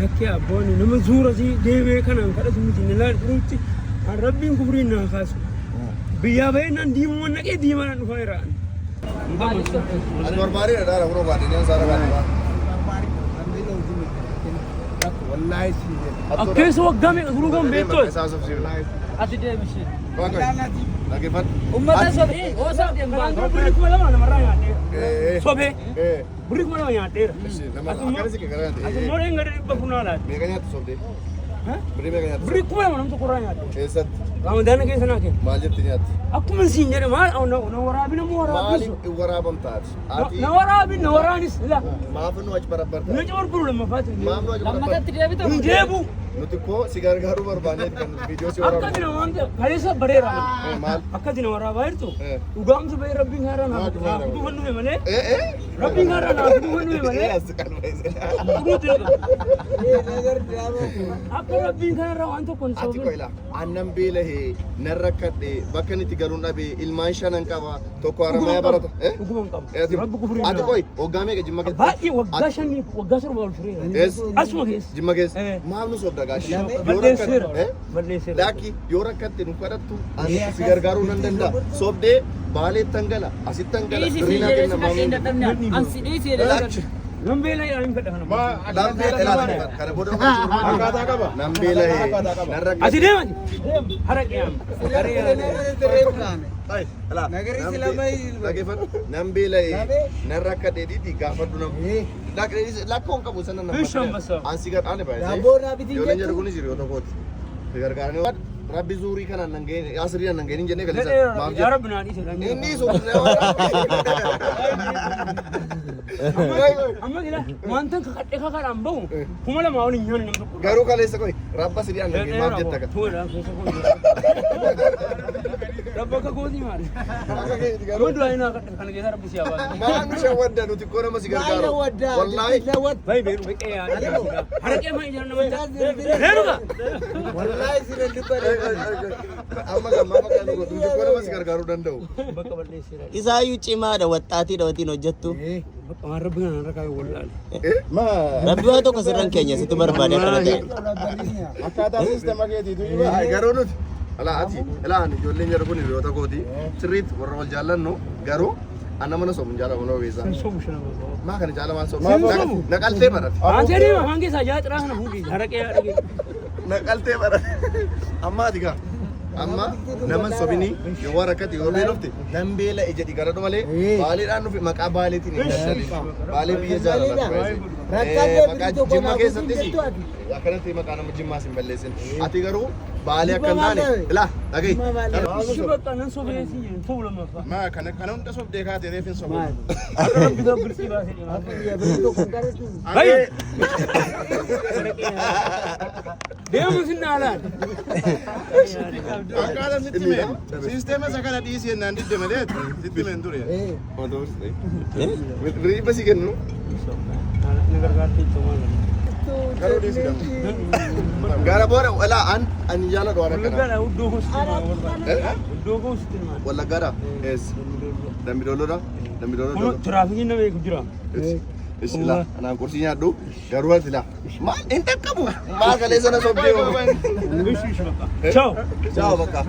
Lakkee abboonni nama zuura si deemee kanaan kadhatu miti ni laal dhuruutti kan rabbiin kufriin naa kaasu. Biyyaa bahee naan diimuma naqee diimaa dhufaa jira. Ati barbaadee dhaadha kunoo baadiyyaa saara baadiyyaa. Wallaahi si jedhe. Akkeessa waggaa meeqa turuu kan beektu. Isaa sobsiifna. Ati deemishee. Dhaggeeffadhu. Uummata sobee osoo Kanaan dura birrii 2000 namarraa nyaadheera. Sobee birrii 2000 nyaadheera. Nama akkana si gara Ati immoo dheengadde 400 naa laate. Meeqa nyaattu sobdee? Birrii meeqa nyaattu? Birrii 2000 nam tokkorraa nyaadhe. Eessatti? Ramadaana keessa naa kenna. Maal jetti nyaatti? Akkuma siin jedhe maal na waraabina moo Maaliif waraabbisu? waraabamta ati? Ati Na waraabin na waraanis ila. maaf nu achi barabbarta? Na cabarbaru lammaffaatti. Maaf nu achi barabbarta? Lammatatti deebita. Hin deebu. Nuti koo si gargaaruu barbaanneeti kan viidiyoo si Akka waraabnu. dina waan ta'e kaleessa bareera. Maal? Akka dina waraabaa jirtu dhugaamtu bahee rabbiin kaarraa naa fiduu kan dhufe malee rabbiin kaarraa naa fiduu kan dhufe malee As qalbeesse. dhuguutti ni qaba. Akka rabbiin kanarraa waan tokko hin Ati soofne. koo ilaa annan beelahee nan rakkadhe bakka inni itti galuun dhabe ilmaan shanan qaba tokko haramayaa barata. Dhuguma hin qabu. Ati Rabbi kufrii ati koi waggaa meeqa Jimma keessa? Baay'ee waggaa shanii waggaa 7 ol tureera. Ees Asuma keessa. Jimma keessa maaf nu sobda gaashi? Yoo Balleesseera. rakkatte Balleesseera. Laakki yoo rakkatte nu kadhattu ani si gargaaruu nan danda'a. Sobdee baaleettan gala asittan gala Dhiisi birrii si naa jedhee kenna si dhaqee hin maamilli. dadhabne. Ansi dhiisi jedhee. Laakki Nan beela jedhaa hin fedha kana. nan beela kana booda Akkaataa qaba. nan beelahee nan rakkadhe. Ati deemati. Haraqee amma. Ay, alaa. Dhaggeeffadhu. Nan beela'ee nan rakkadhe dhiitii gaafadhu nam. Lakkoon qabu sana nama. Bishaan basa. An si gargaarani baay'ee. Daabboo irraa bitiin Ijoolleen jettu. jedhu kunis hiriyoota kooti. Si gargaarani. Rabbi zuurii kanaan nan ga'een asiriin nan ga'een hin jennee galisa. Maaf Yaa jedhu. Rabbi naa dhiise. Inni sun. Amma ila wanta kakadhe kakadhaan bahu 2000 ol hin nyaanne nam tokko. Garuu kaleessa koi rabba sirii an ga'een maaf jetta ka. Rabba akka gootii maali? Akka keeti garuu. Amma du'aa inni kadhe kana keessa rabbi si haa baasu. Maal nu shawwadda nuti koo nama si gargaaru. Wallaahi. Bayi beeru beqee yaa haraqee maa ijaan nama Reeruga. Wallaahi si dubbate. Amma gammaa bakka nu godhu nuti koo nama si gargaaruu danda'u. Bakka balleesseera. Isaayyuu cimaadha waxxaatiidha watiin hojjettu. Bakka waan rabbi kanaan rakaa wallaale. Rabbi waa tokko sirran keenya situ barbaade akkana ta'e. Akkaataa siistema keetiitu iba. Ay, garuu nuti alaa ati alaa ani ijoolleen jedhu kun hiriyoota kooti sirriitti warra wal jaallannu garuu ana mana somu hin jaalamu nama beesaa. Hin sobu shana baba. Maa kana jaala maal sobu? Hin sobu. Naqaltee barate. Aansee deema afaan keessaa jaa xiraa kana fuudhii haraqee yaa dhagee. Naqaltee barate. Amma ati gaa amma nama hin sobinii yoo waan rakkate yoo beelofte nan beela'e jedhi garadhu malee baaleedhaan dhufe maqaa baaleetiin hin daldalin. Baalee biyya jaalala. Rakkatee Maqaa birrii tokko Jimma naa keessattis jettu ati. akkanatti maqaa nama Jimmaas hin balleessin. Ati garuu baalee akka hin taane ilaa dhagahi. Ishi bakka nan sobee si jedhu ta'u lammaffaa. Maa kana kana hunda sobdee kaatee reef hin sobu. Akka rabbi kan birrii baasee deema. Birrii tokko hin kadhatu. Bayi. Deemu sin dhaalaan. Akkaataa sitti mee siisteema isa kana dhiisii jennaan didde malee sitti meen ture. Birrii dhibba sii kennu. Na gargaartee jechuudha. Garuu dhiisii dha. Gara booda ilaa an ani jaaladhu waan akkanaa. Wallaggaadha iddoo koo sitti himaa barbaada. Iddoo koo sitti himaa. Wallaggaadha? Eessa? Dambidooloodha? Dambidooloo. Kun tiraafikiin nama eegu jira. Ishi laa anaan qursii nyaadhu garuu ati laa maal hin dhaqqabu maal kaleessa na sobdee Ishi ishi bakka. Ciao. Ciao bakka.